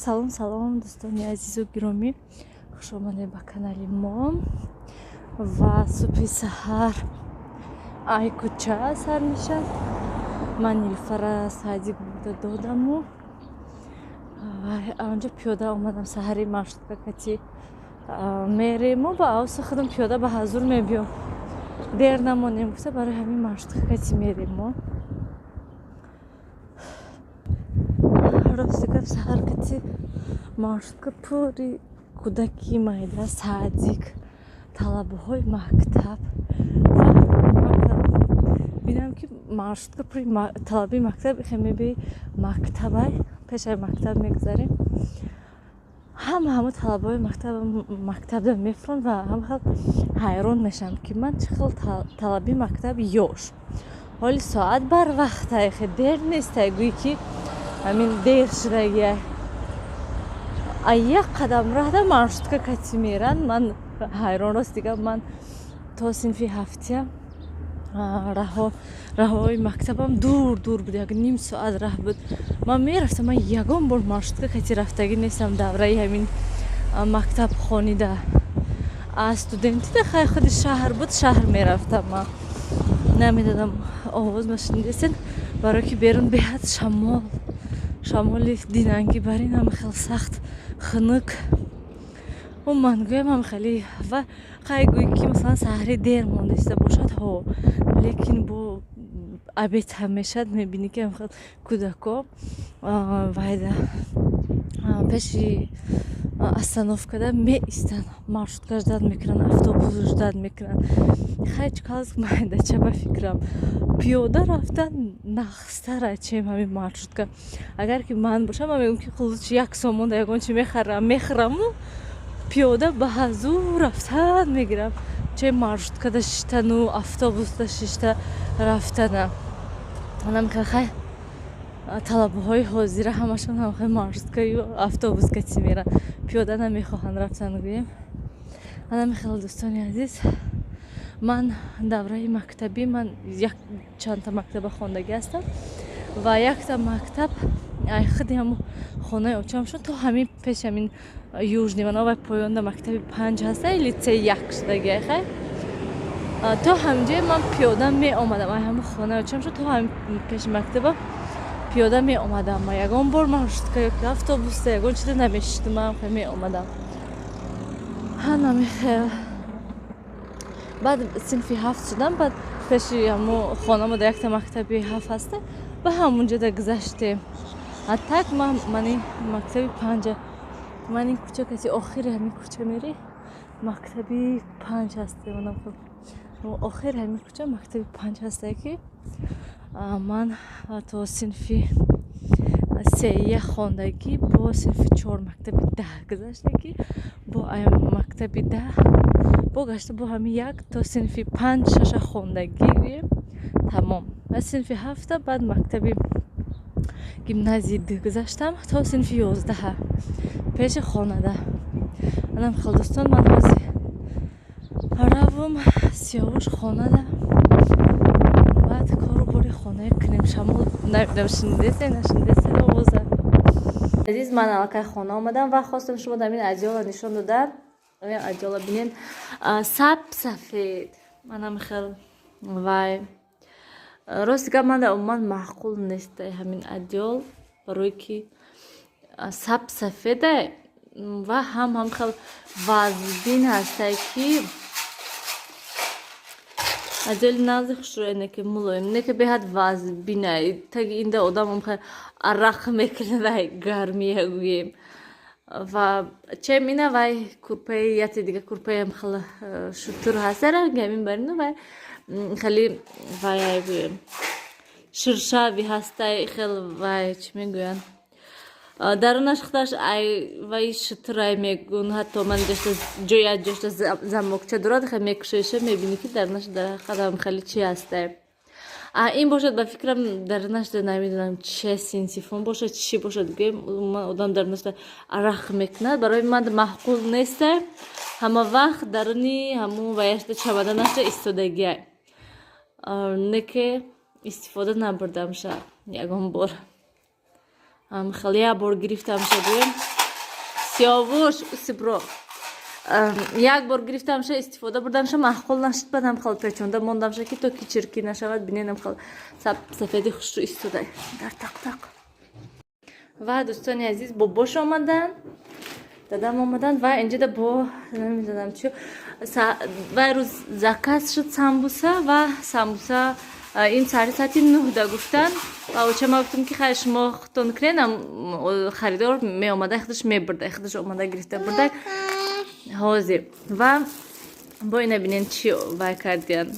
Салом, салом, дӯстони азизу гиромӣ, хуш омадед ба канали мо. Ва субҳи саҳар ай кӯча сар мешавад. Ман Нилуфара садик бурда додаму анҷо пиёда омадам. Саҳари маршрутка кати мерему ба авса худам пиёда ба ҳазур мебиём. Дер намонем гуфта, барои ҳамин маршрутка кати мерем мо. Рости гап, саҳар кати маршрутка пури кӯдаки майда, садик, талабаҳои мактаб. Бинам, ки маршрутка пури талабаи мактаб мебии, мактабай, пешаи мактаб мегузарем, ҳама ҳама талабаҳои мактабда мефуранд ва ҳама хел ҳайрон мешавам, ки ман чӣ хел талаби мактаб ёш, ҳоли соат барвақтай, хе дер нестай, гӯӣ ки ҳамин дер шудагиай, а як қадам раҳда маршрутка кати меранд. Ман ҳайрон. Рости гап, ман то синфи ҳафтия раҳои мактабам дур дур буд, як ним соат раҳ буд, ман мерафтам. Ман ягон бор маршрутка кати рафтагӣ нестам давраи ҳамин мактаб хонида. А студентида хай худи шаҳр буд, шаҳр мерафтам. Ман намедонам, овоз машинидесен, барое ки берун беҳад шамол, шамоли динангӣ бар ин ҳама хел сахт хунук. Ман гӯям, ҳам хеле ва хай гӯӣ, ки масалан саҳари дер монда истода бошад, ҳо, лекин бо обед ҳам мешавад, мебинӣ, ки хел кӯдако вайда пеши остановкада меистанд, маршрутка ждать мекунанд, автобус ждать мекунанд. Хай, чикалз майдача, ба фикрам, пиёда рафтан нағзтара, чем ҳамин маршрутка. Агар ки ман бошам, ман мегӯям, ки лучше 1 сомон да ягон чи мехарам, мехӯраму пиёда ба ҳазур рафтан мегирам, чем маршруткада шиштану автобусда шишта рафтана. Анам хай, талабаҳои ҳозира ҳамашон ҳамхай маршруткаю автобус кати меранд, пиёда намехоҳанд рафтан, гӯем. Анами хеле, дӯстони азиз, ман давраи мактабӣ, ман як чандта мактаба хондагӣ ҳастам ва якта мактаб худи ҳамун хонаи очамшон то ҳамин пеши ҳамин Южный мановай поёнда мактаби панҷ ҳаста, литсеи як шудагиай, хай, то ҳаминҷое ман пиёда меомадам. Ай ҳамун хонаи очамшон то ҳамин пеши мактаба пиёда меомадам. Ма ягон бор маршрутка ёки автобуста, ягон чиза намешиштам, ман меомадам. Ҳанамихел. Баъд синфи ҳафт шудам, баъд пеши ҳамун хонамода якта мактаби ҳафт ҳаста, ба ҳамунҷода гузаштем. А так ман мани мактаби панҷа, ман ин кӯча каси, охири ҳамин кӯча мерӣ, мактаби панҷ ҳаста. Охири ҳамин кӯча мактаби панҷ ҳастае, ки ман то синфи сея хондагӣ, бо синфи чор мактаби 10 гузаштагӣ, бо мактаби 10 бо гашта, бо ҳамин як то синфи панҷ, шаша хондагӣ гӯем, тамом. Ва синфи ҳафта баъд мактаби гимназии ду гузаштам то синфи 11-а пеши хонада. Анам хел, дӯстон, ман ҳозир равум Сиёвуш хонада, баъд кору бори хонае кунем. Шамол, намедонам, шунидесе, нашунидесе овоза. Азиз, ман аллакай хона омадам ва хостам шумо дар ин одеяло нишон додам. Одеяло бинен, саб сафед, манам хел. Вай, рости гап, ман умуман маъқул нест ҳамин одеял, барое ки саб сафеда ва ҳам хел вазбин ҳастай, ки одеяли нағзи хушрӯя, не ки мулоим, не ки беҳад вазбинай. Таги инда одам арақ мекунад, ай гармия гӯем. Ва чем ина вай курпаи яте дига, курпаям хел шутур ҳаста, ранги ҳамин барину, вай хеле вай гӯем, ширшави ҳастай, хел вай, чӣ мегӯянд, дарунаш худаш ай вай шутурай мегӯн. Ҳатто ман ҷошта ҷоя ҷошта замокча дорад, хел мекушоиша, мебинӣ, ки дарунаш дар ҳақиқат хеле чи ҳастай. А ин бошад, ба фикрам, дарунашда намедонам чи синсифон бошад, чӣ бошад, гӯем, одам дарунашда арақ мекунад. Барои ман маъқул нестай. Ҳама вақт даруни ҳамун ваяшда, чамаданашда истодагиай, не ки истифода набурдамша ягон бор. Хеле як бор гирифтамша, гӯем, Сиёвуш, усибро як бор гирифтамша, истифода бурдамша, маъқул нашуд. Баъдам хел печонда мондамша, ки то ки чиркӣ нашавад. Биненам, хел сафеди хушрӯ истода дар тақ-тақ. Ва, дӯстони азиз, бобош омаданд, дадам омаданд ва инҷода бо намедонам чӣ вай рӯз заказ шуд самбуса. Ва самбуса ин сари саати 9-да гуфтанд ва очама гуфтам, ки хайр, шумо худтон кунед, харидор меомада, худаш мебурда, худаш омада гирифта бурда ҳозир. Ва бо ина бинен, чӣ вай кардиян,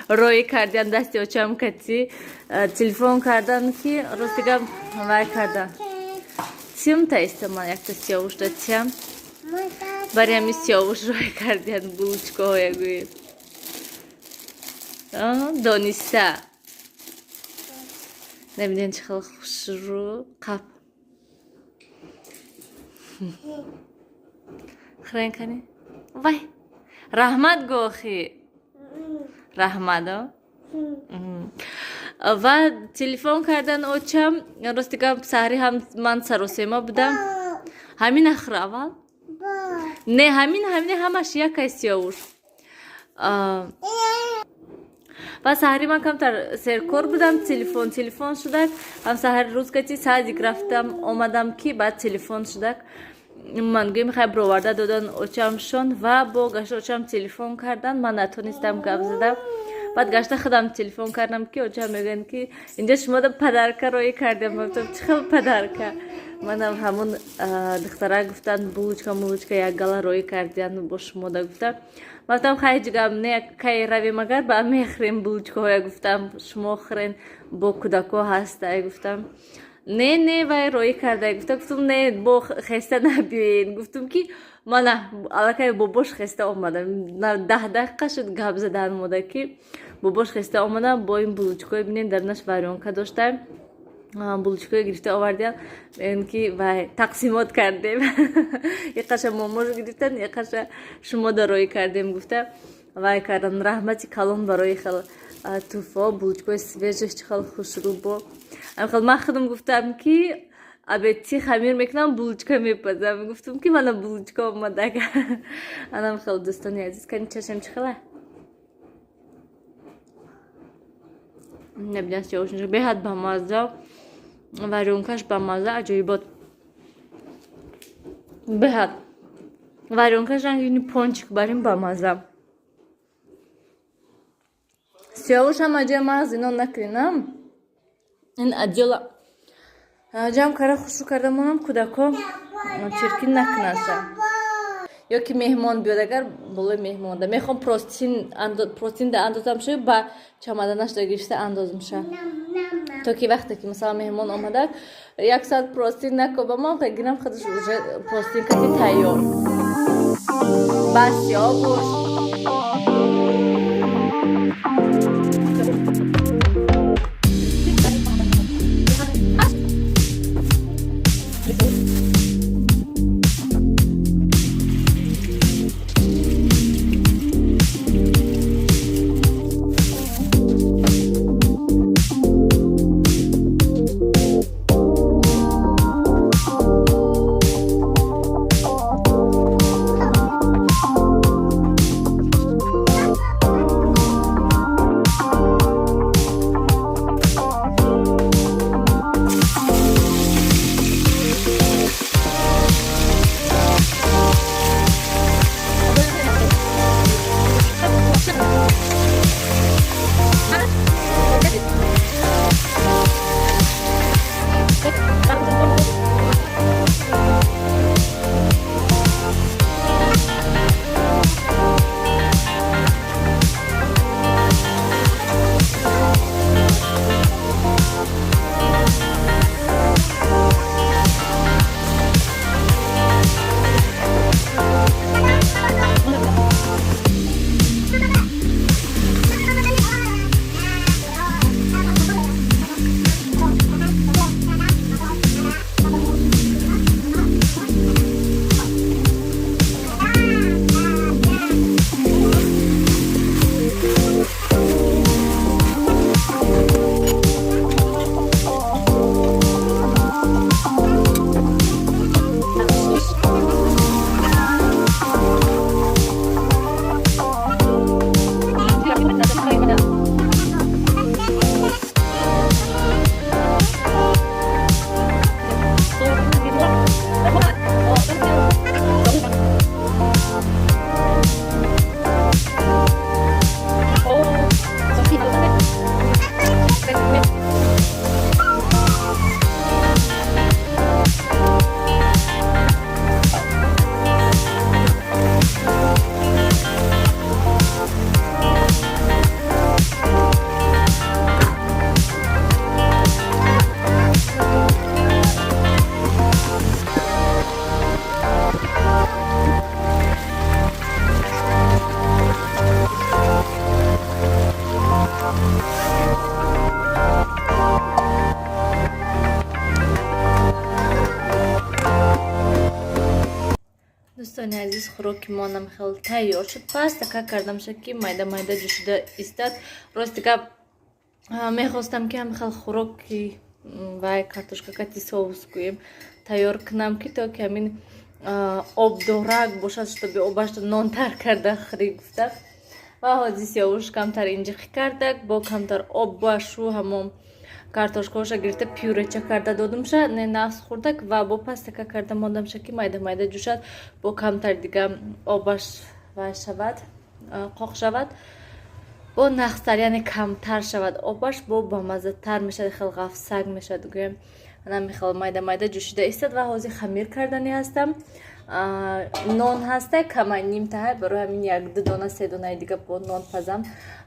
роӣ кардиян дасти очам кати телефон кардан, ки рости гап, вай кардан тимта истаман якта Сиёвушда тиям бари ҳами Сиёвуш роӣ кардиян булочкаҳоя, гӯед, дониста набинен, чӣ хел хушрӯ қап хӯрен кани. Вай, раҳмат гохи, раҳмат. Ва телефон кардан очам. Рости гап, саҳри ҳам ман саросема будам. Ҳамин ахр аввал не, ҳамин ҳамаш якай, Сиёвуш. Ва саҳари ман камтар серкор будам, телефон шудак. Ҳам саҳари рӯз кати садик рафтам, омадам, ки баъд телефон шудак. Ман гӯем, хай, бироварда додан очамшон. Ва бо гашта очам телефон кардан, ман натонистам гап задам. Баъд гашта худам телефон кардам, ки очам мегӯянд, ки инҷа шумода подарка роӣ кардем. Гуфтам, чӣ хел подарка? Манам ҳамун духтара гуфтанд, булочка мулочка як гала роӣ кардиян бо шумода, гуфтам. Гуфтам, хай, ҳеҷ гап не, кай равем, агар ба мехӯрем булочкаҳоя, гуфтам, шумо хӯрен, бо кӯдако ҳастай, гуфтам. Не, не, вай роӣ карда, гуфта. Гуфтам, не, бо хеста набиёен, гуфтам, ки мана аллакай бобош хеста омадам, 10 дақиқа шуд гап задан мода, ки бобош хеста омадам бо ин булочкаҳои, бинен, дарунаш варёнка доштам, булочкаҳое гирифта овардиям ки вай тақсимот кардем, иқаша момош гирифтан, иқаша шумо дароӣ кардем, гуфта вай кардан. Раҳмати калон барои хел туҳфаҳо. Булочкаҳои свежий, чӣ хел хушрӯ. Бо хел ман худам гуфтам, ки обедти хамир мекунам, булочка мепазам, гуфтам, ки мана булочка омадак. Анам хел, дӯстони азиз, кани чашам чӣ хела набинам. Сиёвуш беҳад бамазза, варёнкаш бамазза, аҷоибот, беҳад варёнкаш рангини пончик барин бамазза. Сиёвушам аҷои мағз ино накунам, ин одеяла ҷамъ карда, хушрӯ карда монам, кӯдако чиркин накунаша. Ё ки меҳмон биёд, агар болои меҳмонда мехоҳам простыньда андозамша, ба чамаданашда гирифта андозамша, то ки вақте ки масалан меҳмон омадак, як соат простынь накобамам, гирам, худаш уже простынь кати тайёр. Бас, Сиёвуш. Дӯстони азиз, хӯроки мо нам хеле тайёр шуд. Пастака кардамша, ки майда майда ҷӯшида истад. Рости гап, мехостам, ки ҳам хел хӯроки вай, картошка кати соус гӯем, тайёр кунам, ки то ки ҳамин обдорак бошад, чтобы обашро нонтар карда хӯрӣ гуфта. Ва ҳозир Сиёвуш камтар инҷиқӣ кардак, бо камтар об башу ҳамон картошкаҳоша гирифта, пюреча карда додумша, не нағз хӯрдак. Ва бо пастака карда мондамша, ки майда майда ҷӯшад, бо камтар дига обаш вай шавад, қоқ шавад, бо нағзтар, яъне камтар шавад обаш, бо бамаззатар мешавад, хел ғафсак мешавад гӯем. Анами хел майда майда ҷӯшида истад. Ва ҳозир хамир кардани ҳастам. Нон ҳаста, камай нимтаҳай, барои ҳамин як ду дона, се донаи дига бо нон пазам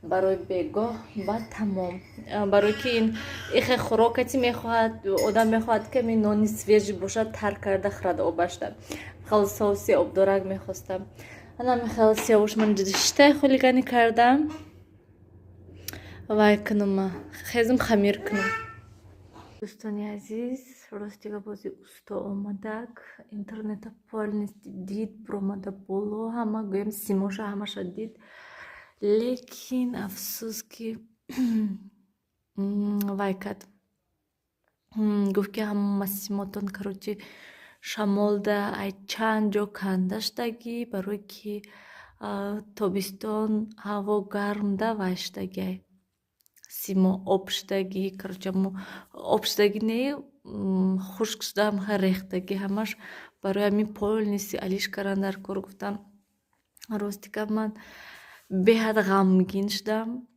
барои бегоҳ, баъд тамом. Барои ки ин ихе хӯрокати мехоҳад, одам мехоҳад, ки ҳамин нони свежий бошад, тар карда хӯрад обашда. Хел соуси обдорак мехостам. Анами хел, Сиёвуш ман шитай хулиганӣ кардам. Вай кунума, хезм, хамир кунам. Дӯстони азиз, ростига, бози усто омадак, интернета полностью дид, биромада боло, ҳама гӯем симоша ҳамаша дид, лекин афсӯс, ки вай кард, гуфт, ки ҳама симотон, короче, шамолда ай чанд ҷо канда шудагӣ, барое ки тобистон ҳаво гармда вай шудагиай, симо об шудагӣ, короче, об шудагӣ не, хушк шуда, рехтагӣ ҳамаш. Барои ҳамин полностью алиш кардан дар кор, гуфтам. Рости гап, ман беҳад ғамгин шудам,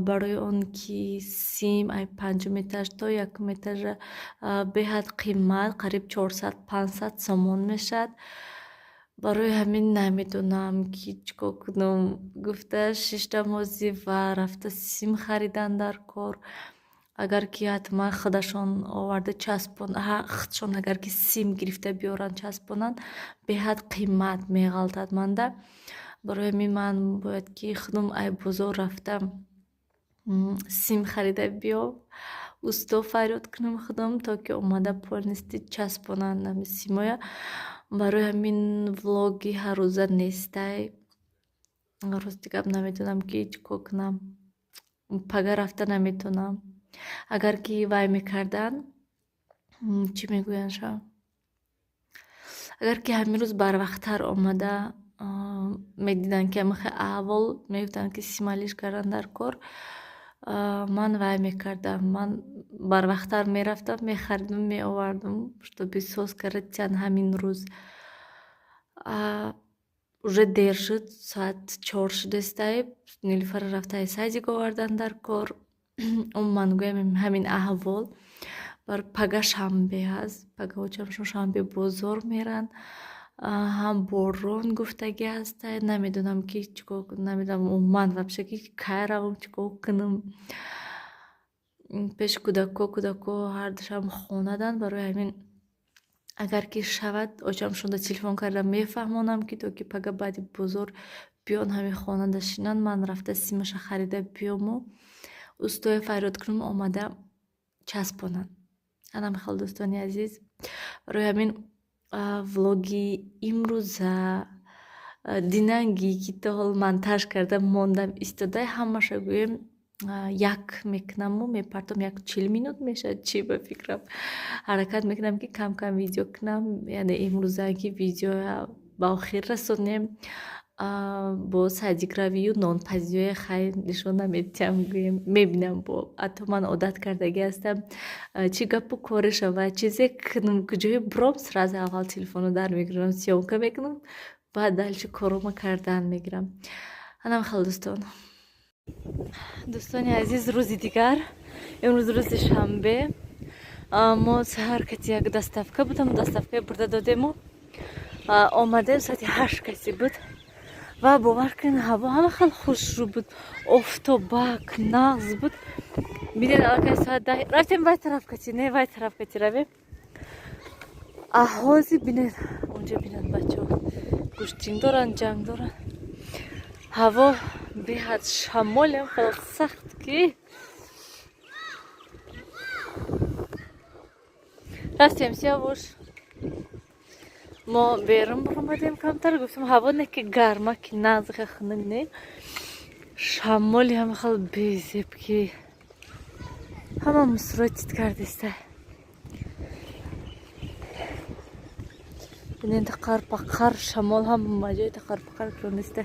барои он ки сим ай панҷум этаж то якум этажа беҳад қимат, қариб 400-500 сомон мешавад. Барои ҳамин намедонам, ки чӣ кор кунам гуфта шиштам ҳозир ва рафта сим харидан дар кор. Агар ки ҳатман худашон оварда часпон, худшон агар ки сим гирифта биёранд, часпонанд, беҳад қимат меғалтад манда. Барои ҳамин ман бояд ки худам ай бозор рафта сим харида биём, усто фарёд кунам худам, то ки омада полностью часпонанд ҳами симоя. Барои ҳамин влоги ҳаррӯза нестай. Рости гап, намедонам, ки чӣ кор кунам. Пага рафта наметавонам. Агар ки вай мекарданд, чӣ мегӯянд ша, агар ки ҳамин рӯз барвақттар омада медиданд, ки ҳамин хел аҳвол, мегуфтанд, ки сим алиш кардан дар кор, ман вай мекардам, ман барвақттар мерафтам, мехаридам, меовардам, чтобы соз карда тиян ҳамин рӯз. Уже дер шуд, соат 4 шудестай. Нилуфарро рафта ай садик овардан дар кор. Умуман гӯям, ҳамин аҳвол. Бар пага шанбе ҳаст, пага очамшон шанбе бозор меранд, ҳам борон гуфтагӣ ҳастай. Намедонам, ки чӣ кор, намедонам умуман вообще, ки кай равам, чӣ кор кунам. Пеши кӯдакҳо, кӯдакҳо ҳардушам хонаданд. Барои ҳамин, агар ки шавад, очамшонда телефон карда мефаҳмонам, ки то ки пага баъди бозор биён, ҳамин хонада шинанд, ман рафта симаша харида биёму устое фарёд кунам, омада часпонанд. Анам хел, дӯстони азиз. Барои ҳамин влоги имрӯза, динангӣ, ки то ҳол монтаж карда мондам истода, ҳамаша гӯем як мекунаму мепартом, як 40 минут мешавад. Чӣ ба фикрам, ҳаракат мекунам, ки кам кам видео кунам, яъне имрӯза ки видеоя ба охир расонем. Бо садикравию нонпазиҳое хай нишон намедиҳам, гӯем, мебинам. Бо ҳатто ман одат кардагӣ ҳастам, чӣ гапу коре шавад, чизе кунам, куҷое буром, сразу аввал телефонро дар мегирам, съёмка мекунам, баъд дальше корома кардан мегирам. Анам хел, дӯстон. Дӯстони азиз, рӯзи дигар, имрӯз рӯзи шанбе. Мо саҳар кати як доставка будам, доставкае бурда додему омадем, соати 8 каси буд. Ва бовар кунед, ҳаво ҳама хел хушрӯ буд, офтобак нағз буд. Бинед, аллакай соат 10 рафтем, вай тараф кати, не, вай тараф кати равем. Аҳози бинед, унҷа бинед, бачаҳо гӯштин доранд, ҷанг доранд. Ҳаво беҳад шамолем хеле сахт, ки рафтем. Сиёвуш. Мо берун баромадем камтар, гуфтам, ҳаво не ки гарма, ки назиха хунук не, шамоли ҳама хел безеб, ки ҳама мусроитид кардиста. Бинен, тақар пақар шамол ҳама ҷой тақар пақар крониста.